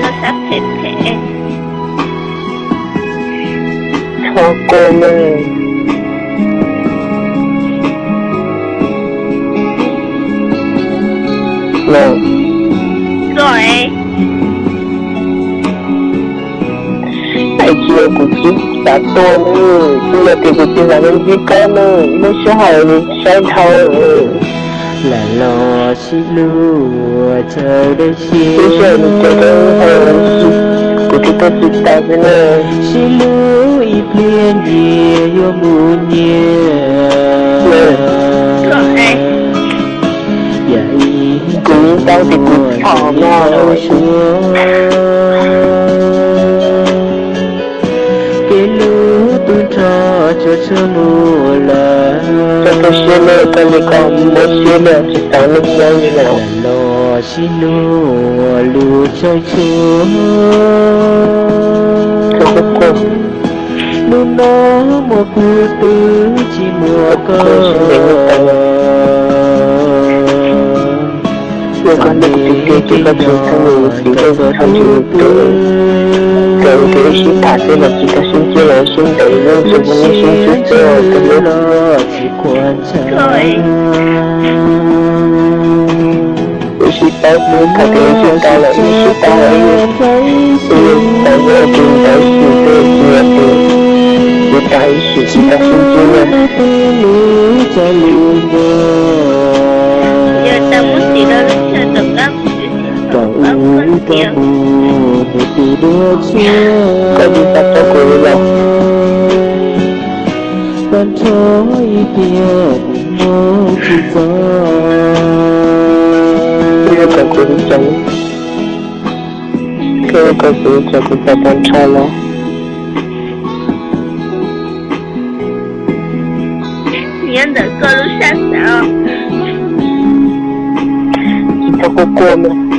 Lawv sab phem phem. Txhob kua mas. Hais tias kuv tsis xav tuaj ne, tsis yog tias kuv tsis xav ntsib koj ne, lub sij hawm saib dhau. Lam los sib hlub ua tsaug dab tsi, lub sij hawm nws cov dab hau, kuv tsis tuaj tsis tas xwb na. Sib hlub ib pliag ntsia yuav mus nyias. Kuv tau tias kuv txhom no suav, kev hlub tub nrho tsuas tshuav hnub lawm. Koj tu siab lawm, koj li koj muab siab lawm tsis tau neeg nyob li lawm. Los sib hlub ua lub tsaug tshuav. Hnub no muaj kuv twb tsis muaj koj. Yog koj hlub kuv tiag tiag ces koj tsis txhob mus tiv koj txhob ntsis mus tus, txawm tias wb sib tham tej los tsis tau sib ntsib los sib ntev lub ntsej muag nej sib ntsib txog tau lub. Wb sib paub xwb, thaum twg wb sib tau lawm, wb sib tau lawm, wb yeej tau ua tus ntawd xwb, tej cia tus, wb tau ib sim tsis tau sib ntsib na. Koj tsis xav txog kuv li los? Koj yuav kom kuv ua li cas? Koj yuav kom kuv ua li cas kuv tau tag nrho los? Nyob ntawm koj lub sab xav. Tsis txhob kua kua mas.